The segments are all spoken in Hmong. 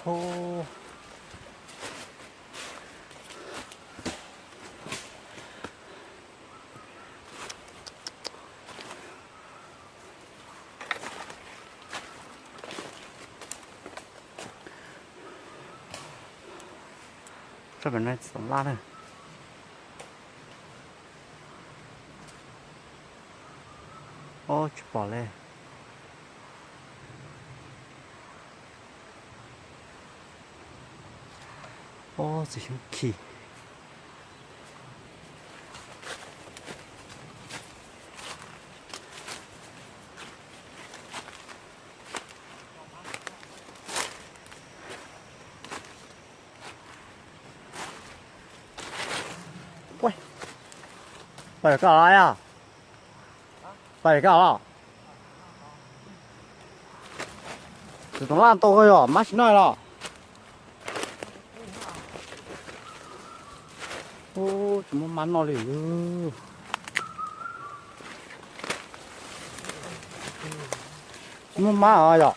Ub. Tsob pem no txiv toov laj na. Ub, tsis pom li. Ub, txiv xyoob khis. Pais koj los yog? Pais koj los? Txiv toov laj tau koj yog mab sim noj los? Ub, tsis muaj mab noj li. Tsis muaj mab os yom.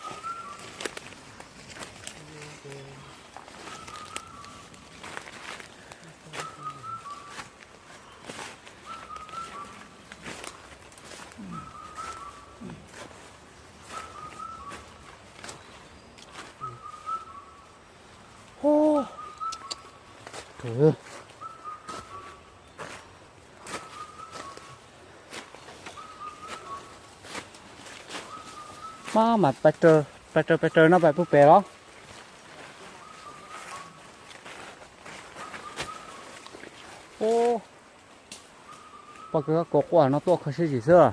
Mab mas pais raws pais raws no pais puag pem los? Ub, poj kws kab kaus quaj no tuaj kho siab zim xwb.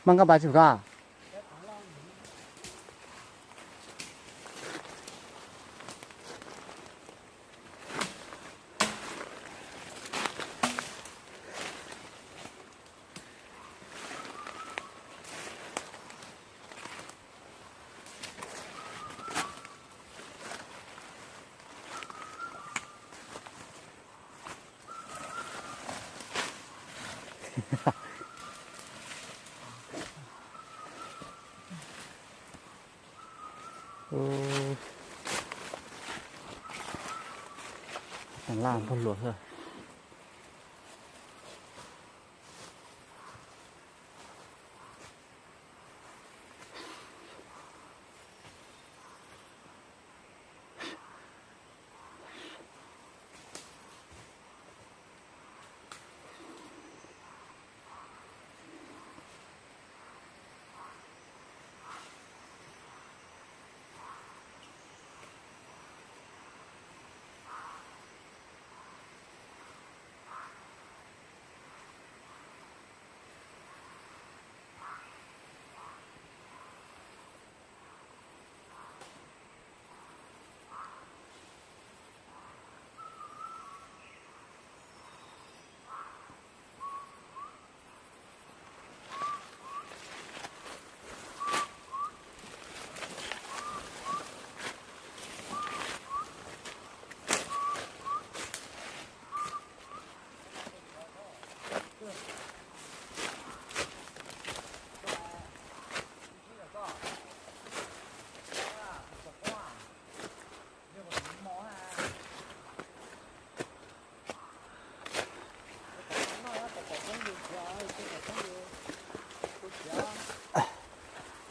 Mab kab pas tsis koj? Tag laj npog luas xwb.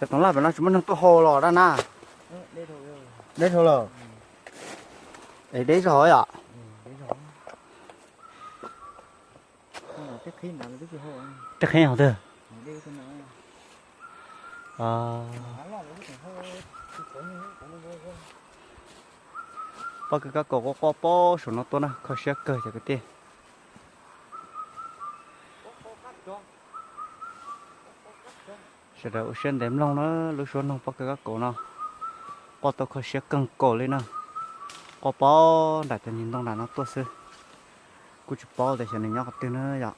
Cov toov laj pem no tsis muaj neeg tuaj hau los dab na. Deb dhau lawm. Es deb zog yom. Tej qhib hauv twg? Pob kws kab kaus quaj quaj pem saum no tuaj na, kho siab kawg cov kwv tij. Sawv daws ua siab ntev mloog na, lub suab noog pob kws kab kaus no quaj tau kho siab kawg nkaus li na. Quaj pem nram cov ntug ntoo nram no tuaj xwb. Kuj tsis paub tias xyov nws nyob qhov twg na yom.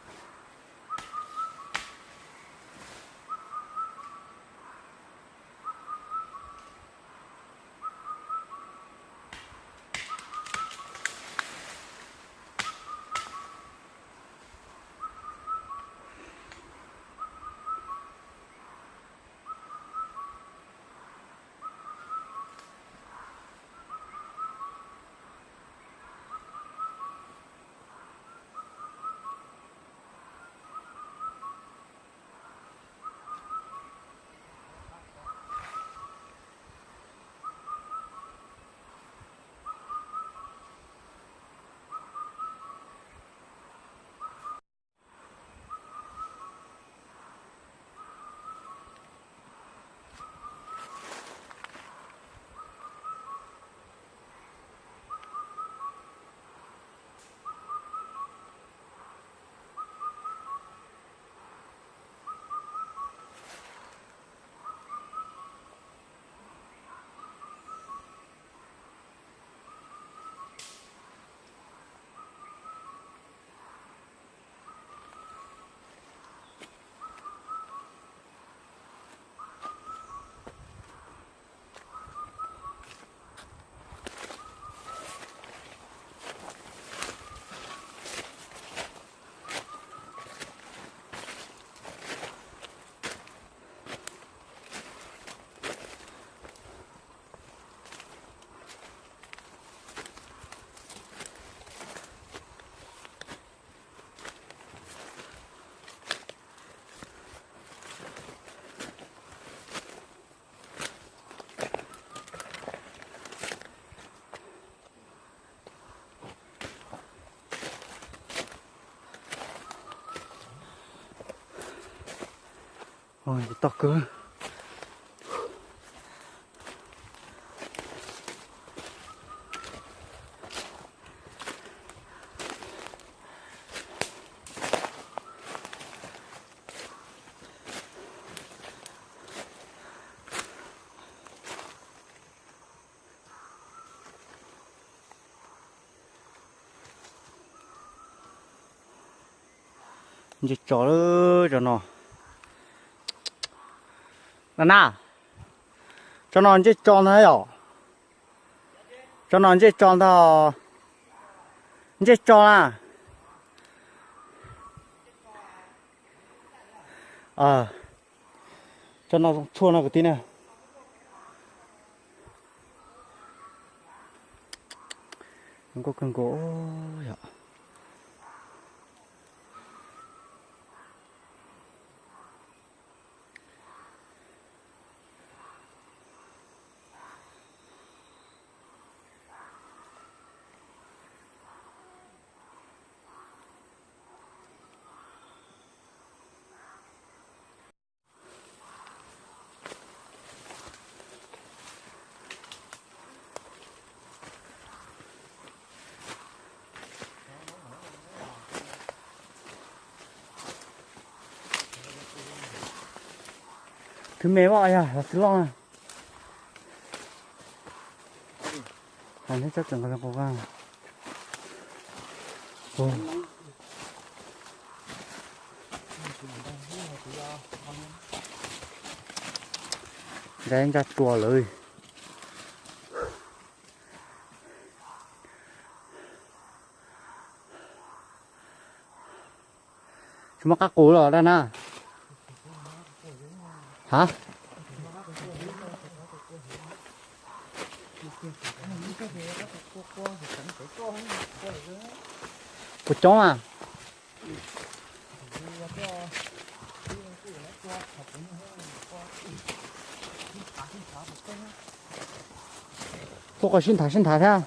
Toj kawg. Ntsej tso lawm tso no. Na na, tso no ntsej tso ntag yom. Tso no ntsej tso ntag. Ntsej tso na. Tso no zoo tshuaj no kwv tij na. Nkauj kawg nkaus yom. Twb me os yog los twb loj na. Hais neb tsob tseem nqa qus qa. Nqa nqa tua lawm. Tsis muaj qab qus los dab na. Ha? Puas coob a? Tuaj qhov sib nthav sib nthav thiab.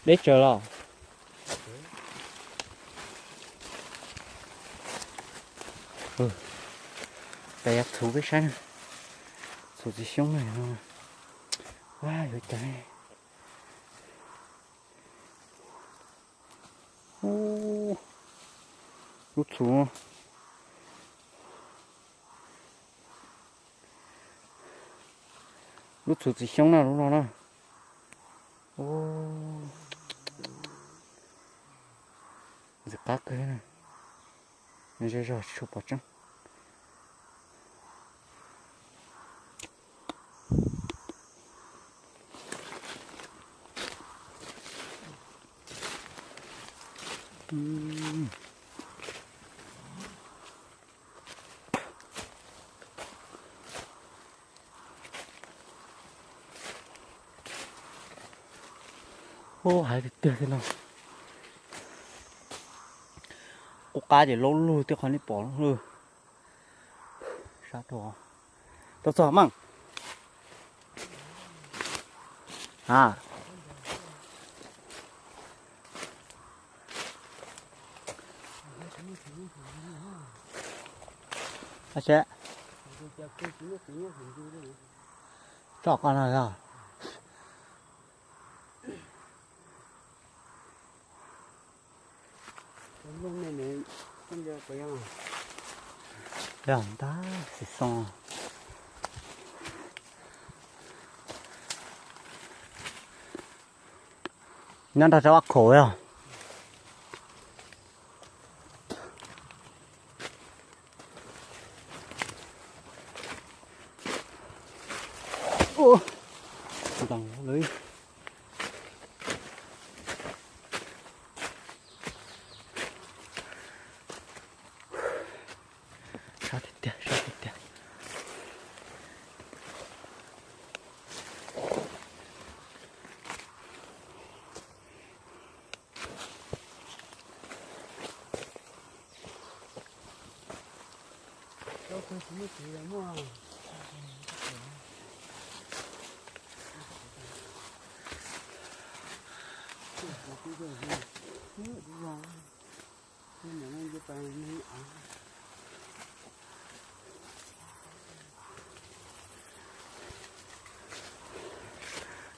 Deb tsawv los. Tes yuav txhuv peb saib na. Txhuv txiv xyoob na. Ua yuav cas. Lub txhuv, lub txhuv txiv xyoob na lub no na. Ntxim qab kawg na. Zej zog tsis tshua pom tseeb. Ub, hais tiag tiag thiab no. Qub qab ces laub lug tej qhov nej pom lawm. Sab rau, tuaj txog mas. A, tso qhov no yog. Yog ntab xis xoo. Nyob nrog rau ab khaum yog. Ntoo lawm. Sab tiag tiag, sab tiag tiag.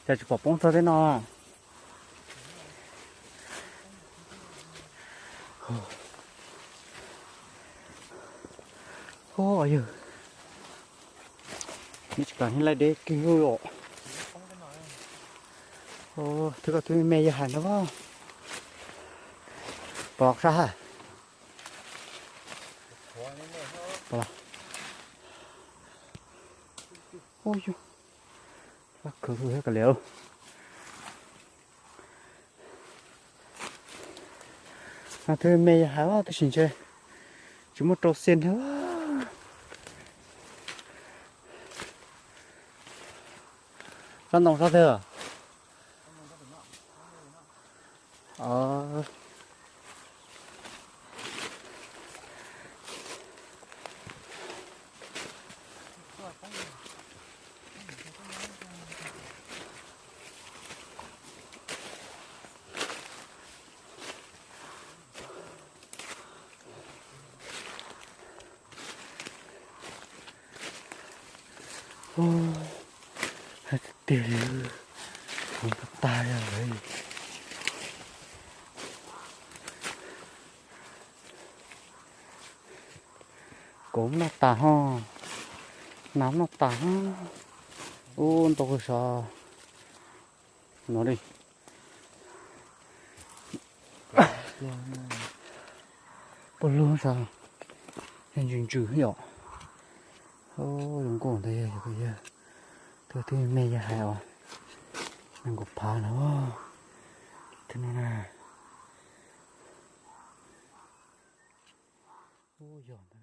Cas tsis pom poob txog tej no. Yog, nws tsis kam laij deb kiag os. Twb koj twb me yog hais ntag. Pom sab ha. Pom. Ub yog, khaws hwj thiab kav liam. No twb me yog hais tab sis ntshe tsis muaj rau xiab thiab. Sab ntoo sab twg? Tiag li, tag tag li. Kuv noj tas ho, nas noj tas ho. Ub, ntau kawg sav no li. Puag lug sav, ntsws ntsws yom. Zoo nkauj ntag, yog, yog, yog, twb me yog hais os, nees nkaum phav no, twb no na. Ub yog.